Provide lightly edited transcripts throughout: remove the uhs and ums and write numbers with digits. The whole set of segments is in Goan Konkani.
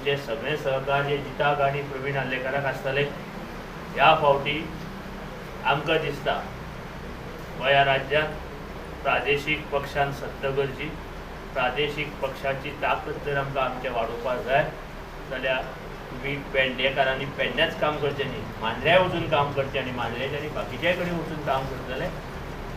आमचें सगळें सहकार्य जिताक आनी प्रवीण आर्लेकाराक आसतलें. ह्या फावटी आमकां दिसता गोंया राज्यांत प्रादेशीक पक्षान सत्ता करची. प्रादेशीक पक्षाची ताकद जर आमकां आमचें वाडोवपाक जाय जाल्यार तुमी पेडणेकारांनी पेडण्याच काम करचें न्ही, मांद्र्याय वचून काम करचें आनी मांद्र्याचे आनी बाकीच्याय कडेन वचून काम करतले.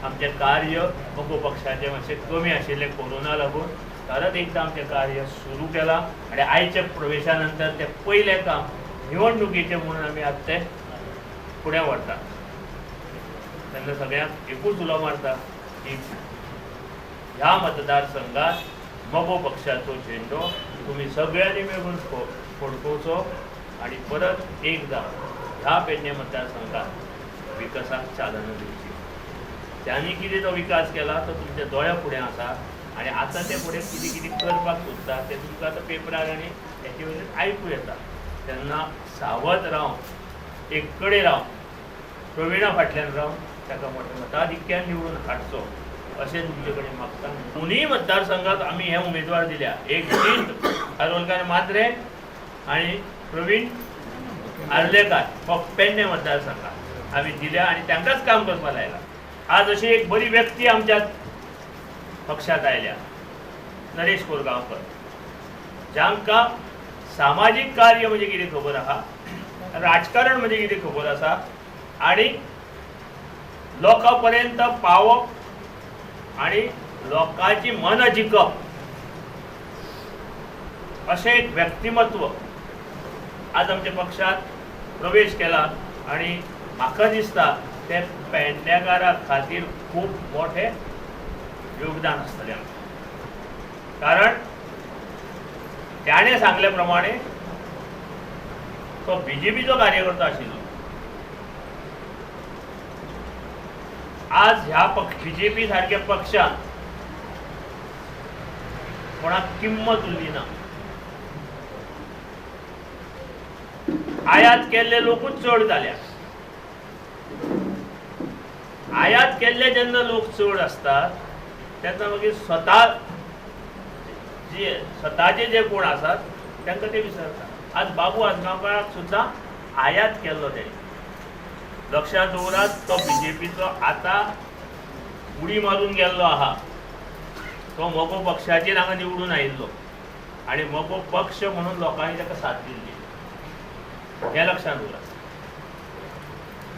आमचें कार्य मगो पक्षाचें मातशें कमी आशिल्लें कोरोना लागून, परत एकदां आमचें कार्य सुरू केलां आनी आयच्या प्रवेशा नंतर तें पयलें काम निवडणुकीचें म्हणून आमी आतां तें फुडें व्हरतात. तेन्ना सगळ्यांक एकूच उलो मारता की ह्या मतदारसंघात मगो पक्षाचो झेंडो तुमी सगळ्यांनी मेळून फडकोवचो आनी परत एकदां ह्या पेडणे मतदारसंघात विकासाक चालना दिवची. त्यांनी कितें तो विकास केला तो तुमच्या दोळ्या फुडें आसा आनी आतां ते फुडें कितें कितें करपाक सोदता तें तुमकां आतां पेपरार आनी हेचे वयल्यान आयकूं येता. तेन्ना सावध रावन, एक कडेन रावन, प्रविणा फाटल्यान रावन ताका मोठ्या मताधिक्यान निवडून हाडचो अशें तुमचे कडेन मागता. दोनूय मतदारसंघात आमी हे उमेदवार दिल्या, एक जीत कारोलकार मात्रे आनी प्रवीण आर्लेकार हो पेडणे मतदारसंघात आमी दिल्या आनी तांकांच काम करपाक लायलां. आज अशी एक बरी व्यक्ती आमच्या पक्षात आयल्या, नरेश कोरगांवकर, जांकां सामाजीक कार्य म्हणजे कितें खबर आहा, राजकारण म्हणजे कितें खबर आसा आनी लोकां पर्यंत पावप आनी लोकांची मनां जिखप अशें एक व्यक्तिमत्व आज आमच्या पक्षात प्रवेश केला आनी म्हाका दिसता तें पेडणेकारा खातीर खूब मोठें योगदान आसतलें आमचें. कारण त्याणें सांगले प्रमाणे तो बीजेपीचो कार्यकर्ता आशिल्लो. आज ह्या बीजेपी सारक्या पक्षान कोणाक किंमत उरली ना. आयात केल्ले लोकूच चड जाल्या. आयात केल्ले जेन्ना लोक चड आसतात तेन्ना मागीर स्वता जे स्वताचे जे कोण आसात तांकां ते विसरतात. आज बाबू आजगांवकाराक सुद्दां आयात केल्लो तेणी. लक्षांत दवरात, तो बीजेपीचो आतां उडी मारून गेल्लो आहा. तो मगो पक्षाचेर हांगा निवडून आयिल्लो आनी मगो पक्ष म्हणून लोकांनी ताका साथ दिल्ली, हें लक्षांत दवरात.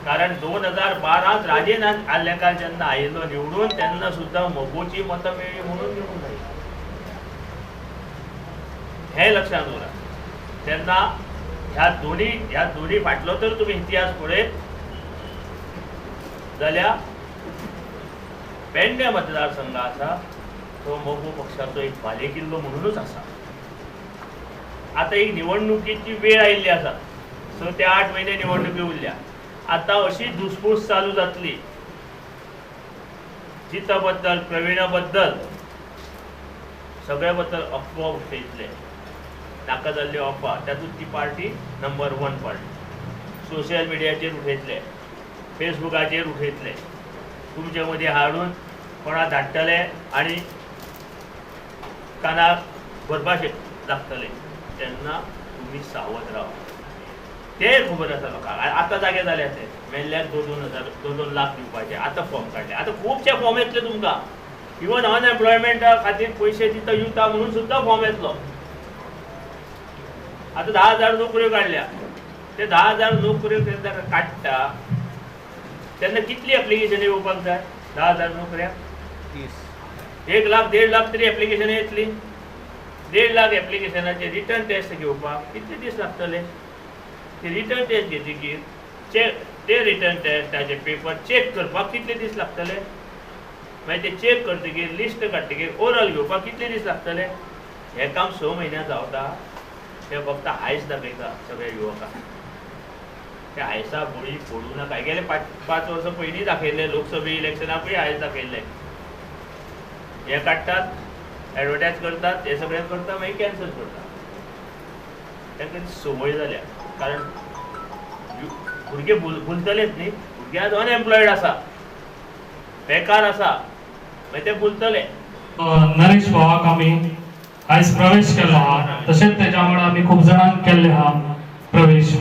कारण 2012 राजेन आर्लेकार जेन्ना आयिल्लो निवडून तेन्ना सुद्दां मगोची मतां मेळ्ळी म्हणून निवडून आयिल्लो, हें लक्षांत दवरात. तेन्ना ह्या दोन्ही फाटलो तर तुमी इतिहास पळयत जाल्यार पेडणे मतदारसंघ आसा तो मगो पक्षाचो एक बालेकिल्लो म्हणूनच आसा. आतां एक निवडणुकीची वेळ आयिल्ली आसा, 6 ते 8 म्हयने निवडणुकी उरल्या. आतां अशी धुसफूस चालू जातली जिता बद्दल, प्रवीणा बद्दल, सगळ्या बद्दल अफवा उठयतले, नाका जाल्ल्यो अफवा. तातूंत ती पार्टी नंबर 1 पार्टी. सोशल मिडियाचेर उठयतले, फेसबुकाचेर उठयतले, तुमचे मदीं हाडून कोणा धाडटले आनी कानाक भरपाक लागतले. तेन्ना तुमी सावध रावा. ते खबर आसा लोकांक. आतां जागे जाले ते मेल्ल्याक 2-2 हजार, 2-2 लाख दिवपाचे आतां फॉर्म काडले. आतां खुबशे फॉर्म येतले तुमकां. इवन अनएम्प्लॉयमेंटा खातीर पयशे दिता युता म्हणून सुद्दां फॉर्म येतलो. आतां 10,000 नोकऱ्यो काडल्या, ते 10,000 नोकऱ्यो जेन्ना काडटा तेन्ना कितली एप्लिकेशन येवपाक जाय? 10,000 नोकऱ्या 1 लाख 1.5 लाख तरी एप्लिकेशन येतली. 1.5 लाख एप्लिकेशनाचे रिटर्न टेस्ट घेवपाक कितले दीस लागतले? ते रिटर्न टेस्ट घेतकीर ते रिटर्न टेस्टाचे पेपर चॅक करपाक कितले दीस लागतले? मागीर ते चॅक करतकीर लिस्ट काडटकीर ओरल घेवपाक कितले दीस लागतले? हें काम 6 म्हयन्यां जावता. ते फक्त आयस दाखयता सगळ्या युवकांक. ते आयसा बळी पडूं नाका. गेले 5 वर्सां पयलीं दाखयल्ले, लोकसभे इलेक्शनाकूय आयज दाखयल्ले. हे काडटात, एडवर्टायज करतात, हे सगळें करता, मागीर कॅन्सल करता. तांकां संवय जाल्या. कारण भुरगे भुलतलेच न्ही. भुरगे आज अनएम्प्लॉयड आसा, बेकार आसा, मागीर ते भुलतले. नरेश भावाक आमी आयज प्रवेश केल्लो आहा. तशेंच तेज्या वांगडा आमी खूब जाणांक केल्ले आहा प्रवेश.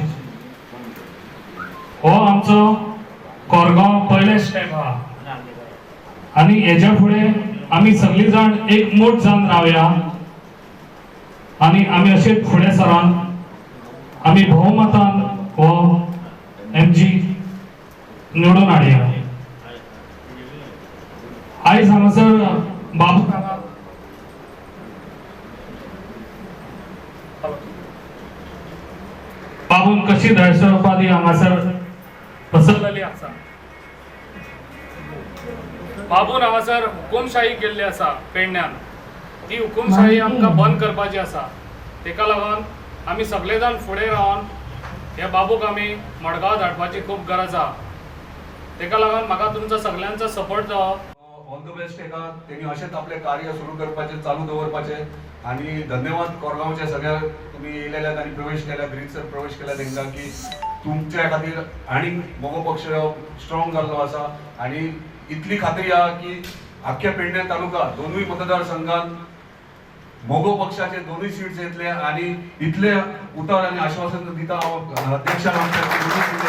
हो आमचो कोरगांव पयले स्टेप आहा आनी हेज्या फुडें आमी सगळीं जाण एकमूठ जावन रावया आनी आमी अशेंच फुडें सरान आमी भोवमतान हो एमजी निवडून हाडया. आयज हांगासर बाबू बाबून कशी दहशतवादी हांगासर पसरलेली आसा. बाबून हांगासर हुकुमशाही केल्ली आसा पेडण्यान. ती हुकुमशाही आमकां बंद करपाची आसा. तेका लागून आमी सगळे जाण फुडें रावन ह्या बाबूक आमी मडगांव धाडपाची खूब गरज आहा. तेका लागून म्हाका तुमचो सगळ्यांचो सपोर्ट जावो. ऑल the best एका. तेणी अशेंच आपलें कार्य सुरू करपाचें, चालू दवरपाचें आनी धन्यवाद कोरगांवच्या सगळ्या तुमी येयलेल्यात आनी प्रवेश केल्यात, रितसर प्रवेश केल्या तेंकां की तुमच्या खातीर आनीक मगो पक्ष स्ट्रॉंग जाल्लो आसा. आनी इतली खात्री आहा की आख्ख्या पेडणे तालुका दोनूय मतदारसंघात मगो पक्षाचे दोनूय सीट्स येतले आनी इतले उतर आनी आश्वासन दिता हांव अध्यक्षांक आमच्या की दोनूय.